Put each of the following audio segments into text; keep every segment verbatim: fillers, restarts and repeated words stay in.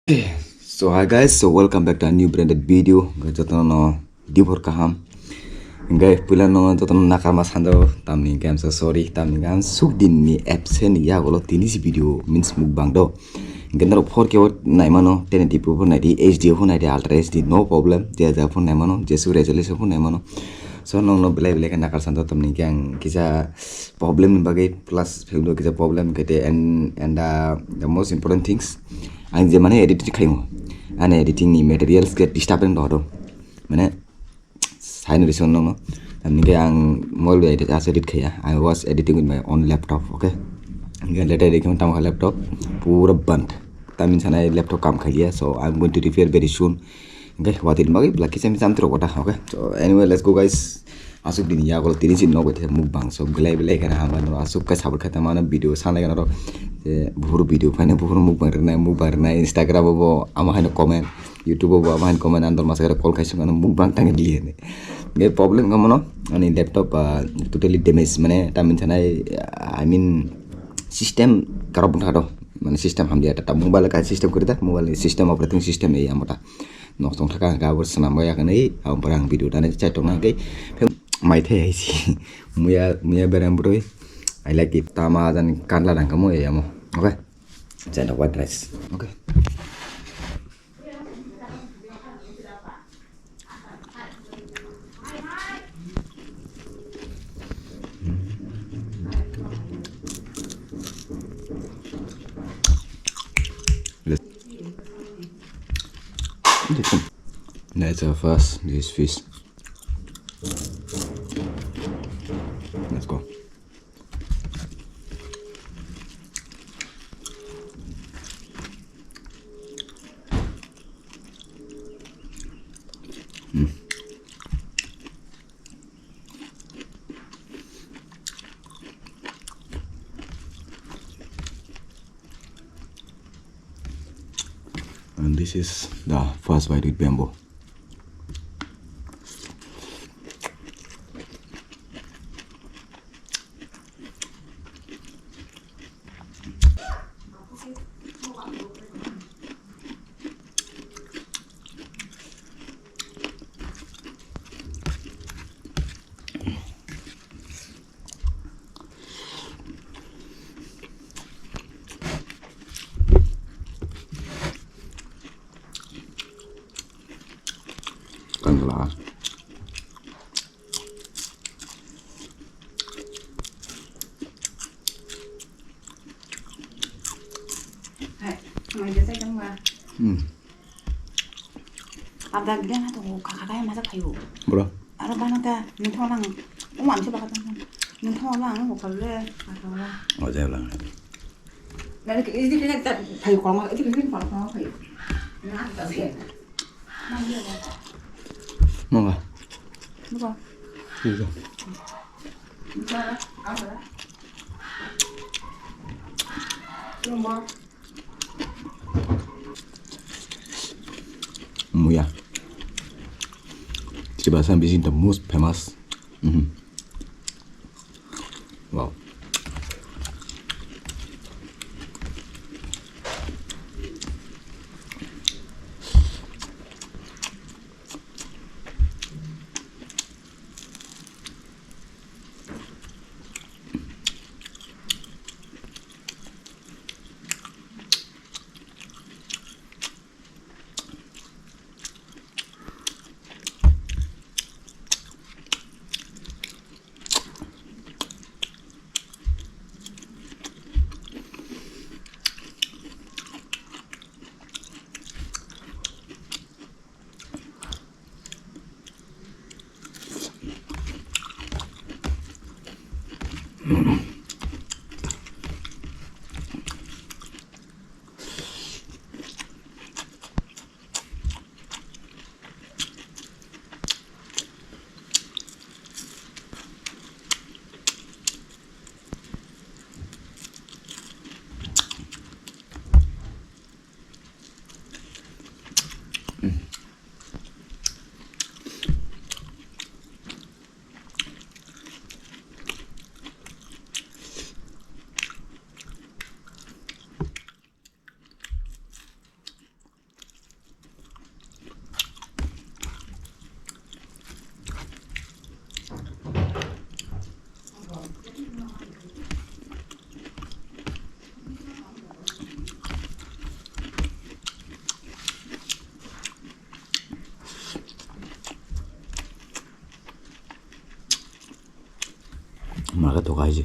Okay, so hi guys, so welcome back to a new branded video. Jotono dibor kaham. Guys, puila no jotono nakarma sanjao, tamni game so sorry, tamni game suk din ni absent ya golo tini si video means mukbang do. Gendaro four K naimano, ten eighty p naidi, H D phone naidi, Ultra H D, no problem. Dia ja phone naimano, jesu resolution phone naimano. So no no belai belai nakar sanjao tamni game kisa problem ni bagwi plus film do kisa problem kete and and uh, the most important things ang je mane edit khaimo ani editing ni materials ke disturbance do do mane sign reason no no tamni ke ang mobile edit as edit khaya. I was editing with my own laptop, okay. Later editing tamo laptop pura band tamin sana laptop kam khaya, so I'm going to repair very soon. Okay, watin bagwi belai kisa misa amtwrok kota, okay. So anyway, let's go guys. Asuk bini yago tini si nok bai mukbang so belai belai kana hama no asuk kai sabur khata mano video sana kana ro. Buhur video phane buhur mukbang rwnai mukbang rwnai Instagram bo ama haino comment, YouTube bo ama haino comment andor masa kare call khai sung ano mukbang tang di ne. Ge problem ka mano ani laptop totally damage mane tamin sanai, I mean system karok bwkha do mane system hamya ta mobile ka system kori ta mobile system operating system ei amata. Nok tong thaka hwnkhe abo swnamwi yakni abo borok ang video dani chai tongna hwnkhe maithai hai si muya muya bereng bwrwi. I like it tama jani kanla dang kamo eyamo. Okay, chai white rice. Okay. That's a first, this fish. Let's go. And this is the first bite with bamboo. Kan la. Hai, mai de sai tang ba. Hmm. Abda gida na to kaka kaya masa kayu. Bro. Aro bana ta nung thong lang. Umam se baka tang. Nung thong lang ko kale. Aro lang. Oh, jai lang. Nani ke idi kena ta phayu kolong, idi kena kolong kolong phayu. Na ta se. Mama. Buka. Iya. Muya. Chibasa is the most famous. Mhm. Wow. Ora to kaiji.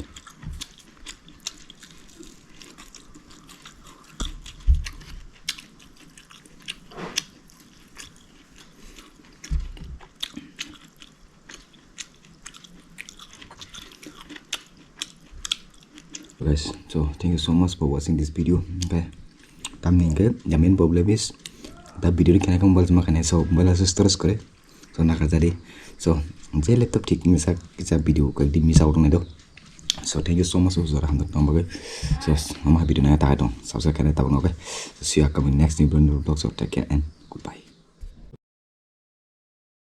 Guys, so thank you so much for watching this video. Okay, tamni hingke the main problem is the video ri kena kong bal juma kane, so bala se stress kore. So nakajari, so je laptop thik misa kisa video kadi misa utung do. So thank you so much for hamdok tong bagai. So ama video na ta tong subscribe kane tabang, okay. So see you upcoming next new vlog. So take care and